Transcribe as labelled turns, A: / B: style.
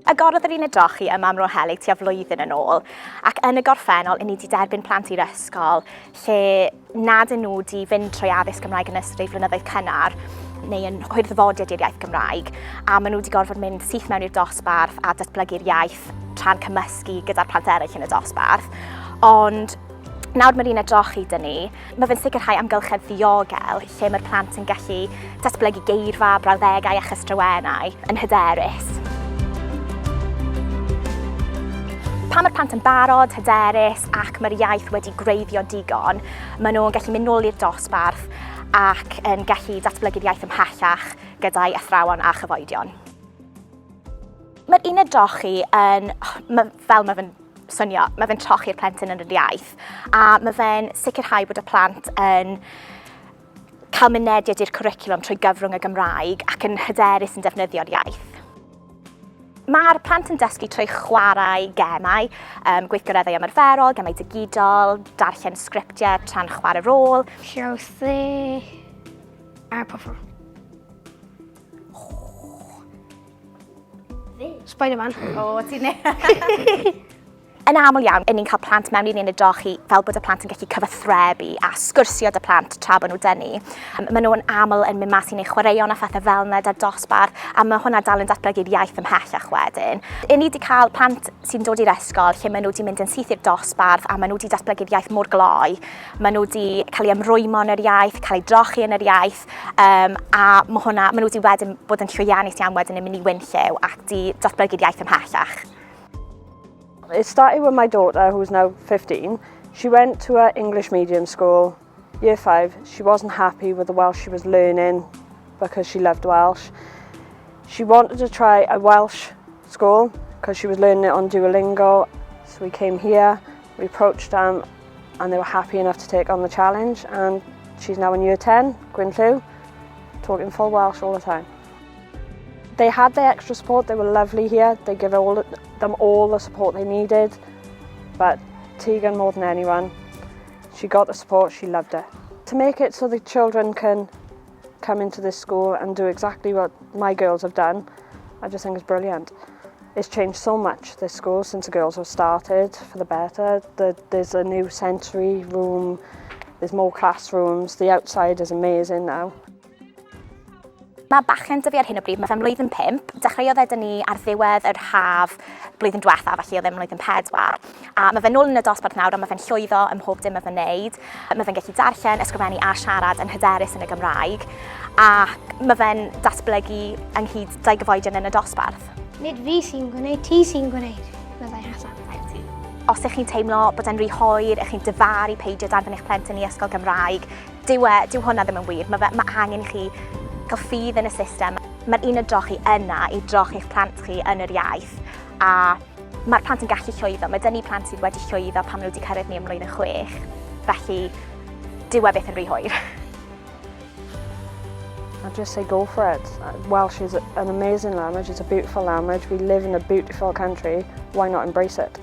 A: Agorodd yr uned drochi yma ym Mro Helyg tua flwyddyn yn ôl, ac yn y gorffennol, i ni wedi derbyn plant i'r ysgol lle nad yn nhw wedi fynd trwy addysg Gymraeg yn ystod eu flynyddoedd cynnar neu yn hwyrddyfodiad i'r iaith Gymraeg, a maen nhw wedi gorfod mynd syth mewn i'r dosbarth a datblygu'r iaith tra'n cymysgu gyda'r plant eraill yn y dosbarth. Ond nawr mae'r uned drochi dyn ni, mae fe'n sicrhau amgylchedd ddiogel lle mae'r plant yn gallu datblygu geirfa, brawddegau a chystrawennau yn hyderus. Pan mae'r plant yn barod, hyderus ac mae'r iaith wedi gwreiddio digon, maen nhw'n gallu mynd nôl i'r dosbarth ac yn gallu datblygu'r iaith ymhellach gyda'i athrawon a chyfoedion. Mae'r uned drochi yn, ma, fel mae fe'n swnio, mae fe'n trochi'r plentyn yn yr iaith a mae fe'n sicrhau bod y plant yn cael mynediad i'r cwricwlwm trwy gyfrwng y Gymraeg ac yn hyderus yn defnyddio'r iaith. Mae'r plant yn dysgu trwy chwarae gemau, gweithgareddau ymarferol, gemau digidol, darllen sgriptiau tra'n chwarae rôl.
B: Chelsea a pwffer. Spider-Man.
A: O, ti'n Yn aml iawn, ni'n cael plant mewn i'r uned drochi fel bod y plant yn gallu cyfathrebu a sgwrsio 'da plant tra bod nhw 'da ni. Maen nhw'n aml yn mynd mas i wneud chwaraeon a phethau fel yna 'da'r dosbarth, a mae hwnna dal yn datblygu'r iaith ymhellach wedyn. I ni wedi cael plant sy'n dod i'r ysgol lle maen nhw wedi mynd yn syth i'r dosbarth a maen nhw wedi datblygu'r iaith mor gloi. Maen nhw wedi cael eu ymrwymo yn yr iaith, cael eu drochi yn yr iaith, a mae hwnna, maen nhw wedi wedyn bod yn llwyddiannus iawn wedyn yn mynd i Winlliw ac wedi datblygu'r iaith ymhellach.
C: It started with my daughter, who's now 15. She went to an English medium school, year 5. She wasn't happy with the Welsh she was learning because she loved Welsh. She wanted to try a Welsh school because she was learning it on Duolingo. So we came here, we approached them, and they were happy enough to take on the challenge. And she's now in year 10, Gwynllyw, talking full Welsh all the time. They had the extra support, they were lovely here, they give them all the support they needed, but Tegan more than anyone, she got the support, she loved it. To make it so the children can come into this school and do exactly what my girls have done, I just think it's brilliant. It's changed so much, this school, since the girls have started, for the better. There's a new sensory room, there's more classrooms, the outside is amazing now.
A: Mae bachgen 'da fi ar hyn o bryd, mae fe'n mlwyddyn 5. Dechreuodd e 'da ni ar ddiwedd yr haf blwyddyn diwetha, felly oedd e'n mlwyddyn 4. A mae fe'n nôl yn y dosbarth nawr a mae fe'n llwyddo ym mhob dim mae fe'n neud. Mae fe'n gallu darllen, ysgrifennu a siarad yn hyderus yn y Gymraeg. Ac mae fe'n datblygu ynghyd 'da'i gyfoedion yn y dosbarth.
B: Nid fi sy'n gwneud, ti sy'n gwneud, meddai Hassan.
A: Os ych chi'n teimlo bod e'n rhy hwyr, ych chi'n difaru peidio danfon eich plentyn i ysgol Gymraeg, dyw, e, dyw hwnna ddim yn wir. Mae, fe, mae angen i chi cael ffydd yn y system. Mae'r un o drochi yna i drochi'ch plant chi yn yr iaith a mae'r plant yn gallu llwyddo. Mae dyn ni plant sydd wedi llwyddo pan maen nhw wedi cyrraedd ni ym mlwyddyn 6. Felly, dyw e byth yn rhy hwyr.
C: I just say go for it. Welsh is an amazing language, it's a beautiful language. We live in a beautiful country. Why not embrace it?